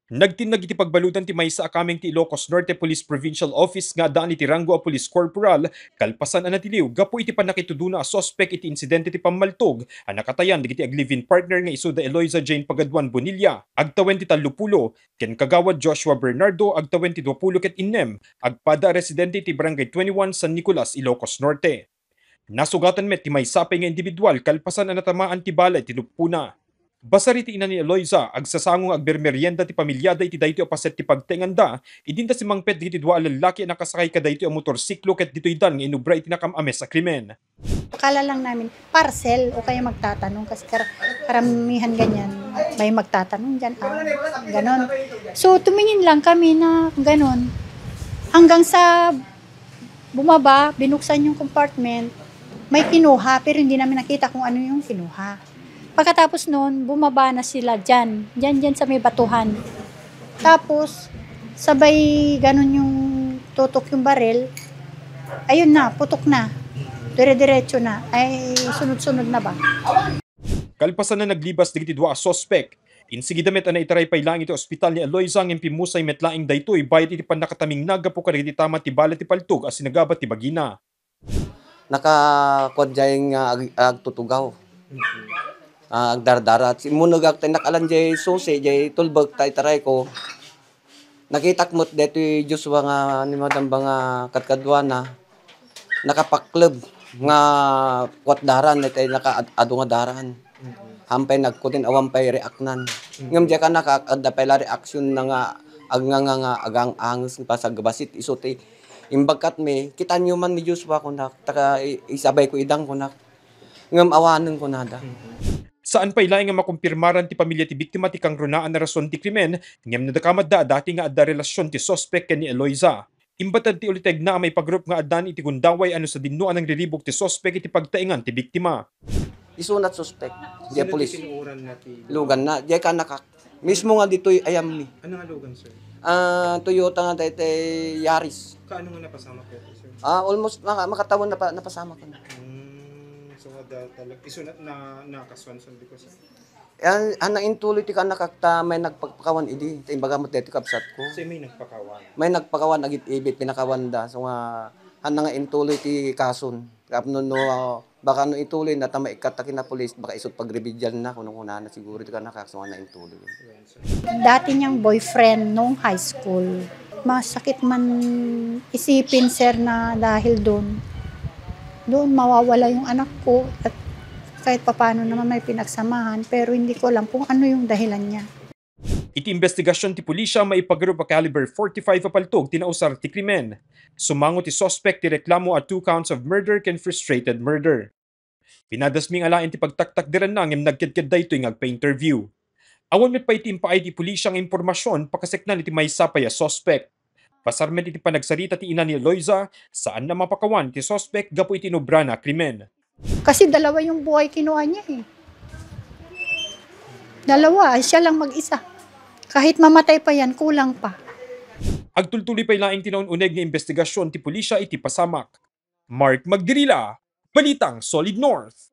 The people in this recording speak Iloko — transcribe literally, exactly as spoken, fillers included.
Nagtinnag iti pagbaludan ti maysa a kameng ti Ilocos Norte Police Provincial Office nga addaan iti ranggo a police corporal kalpasan a natiliw gapu iti pannakitudona a suspek iti insidente ti pammaltog a nakatayan dagiti ag-live-in partner nga isuda Eloisa Jane Pagaduan Bonilla, agtawen ti tallopulo, ken kagawad Joshua Bernardo, agtawen ti duapulo ket innem, agpada a residente iti Barangay twenty-one San Nicolas, Ilocos Norte. Nasugatan met ti maysa pay nga individual kalpasan a natamaan ti bala iti luppona. Basar iti ina ni Eloisa, agsasango nga agbermerienda ti pamiliada iti daytoy a paset ti pagtaenganda, idinta simmangpet dagiti dua a lallaki a nakasakay kadaytoy a motorsiklo ket ditoydan nga inubra iti nakam-ames a krimen. Akala lang namin, parcel o kaya magtatanong kasi kar-, karamihan ganyan, may magtatanong dyan, ah, ganon. So, tumingin lang kami na ganon. Hanggang sa bumaba, binuksan yung compartment, may kinuha, pero hindi namin nakita kung ano yung kinuha. Pagkatapos noon, bumaba na sila dyan, dyan, dyan sa may batuhan. Tapos, sabay ganun yung tutok yung baril, ayun na, putok na. Dire-diretso na. Ay, sunod-sunod na ba? Kalpasan a naglibas dagiti dua a suspek, insigida met a naitaray pay laeng iti ospital ni Eloisa ngem pimmusay met laeng daytoy bayat iti pannakatamingna gapu kadagiti tama ti bala ti paltog a sinagabat ti bagina. Nakakuan diay nga ag-, agtutugaw. Ah, agdardarat. Simmunegak ta innak-alan diay susi, diay tulbek ta itarayko. Nakitak met daytoy Joshua nga ni Madam ba nga kadkaduana, nakapakleb nga kuat daran, daytoy naka-, adu nga daran. Hampay nagkudin, awan pay reaknan. Ngem diay kannak, adda pay la reaksyon na nga agnganga nga agang-anges nga pasagbasit. Isu ti imbagkat mi, "Kitanyo man ni Joshua," kunak, "taka i-, isabayko idang," kunak. Ngem awanen kunada. Saan pay laeng nga makumpirmaran ti pamilya ti biktima ti kangrunaan a rason ti krimen, ngem nadakamatda a dati nga adda relasion ti suspek ken ni Eloisa. Imbated ti ulitegna a maipagrop nga addaan iti gundaway a no sadinno a nangriribuk ti suspek iti pagtaengan ti biktima. Isunat suspek. Diay pulis. Luganna. Diay kannak. Mismo nga ditoy ayammi. Ano nga lugan, sir? Ah, Toyota nga daytoy Yaris. Kaano nga napasamak daytoy, sir? Ah, almost maka-, makatawen napa-, napasamak. Hmm, so, da-, talag-, isunat na, nakasuan, sir, because Yan, ang naintuloy ti kannak ta may nagpakawan idi. Ta imbaga met daytoy kabsat ko. Saan may nagpakawan? May nagpakawan, agit-ibit, pinakawanda. So nga, han na nga intuloy ti kason. Tapno no, ah, baka no ituloy na, ta maikkat ta kinapulis, baka isut pagrebidyan na, kuno kunana siguro ti kannak, so nga naintuloy. Dati niyang boyfriend nung high school. Masakit man isipin, sir, na dahil doon, doon mawawala yung anak ko at kahit papaano naman may pinagsamahan, pero hindi ko alam kung ano yung dahilan niya. Iti imbestigasyon ti pulisya, maipagrop a caliber forty-five a paltog ti nausar ti krimen. Sumango ti suspek ti reklamo a two counts of murder ken frustrated murder. Pinadasming alaen ti pagtaktakderanna ngem nagkedked daytoy nga agpa-interview. Awan met pay ti impaay ti pulisya nga impormasyon pakaseknan iti maysa pay a suspek. Basar met iti panagsarita ti ina ni Eloisa, saan na mapakawan ti suspek gapu iti inubrana a krimen. Kasi dalawa yung buhay kinuha niya eh. Dalawa, siya lang mag-isa. Kahit mamatay pa yan, kulang pa. Agtultuloy pay laeng ti naun-uneg nga imbestigasyon ti pulisya iti pasamak. Mark Magdirila, Balitang Solid North.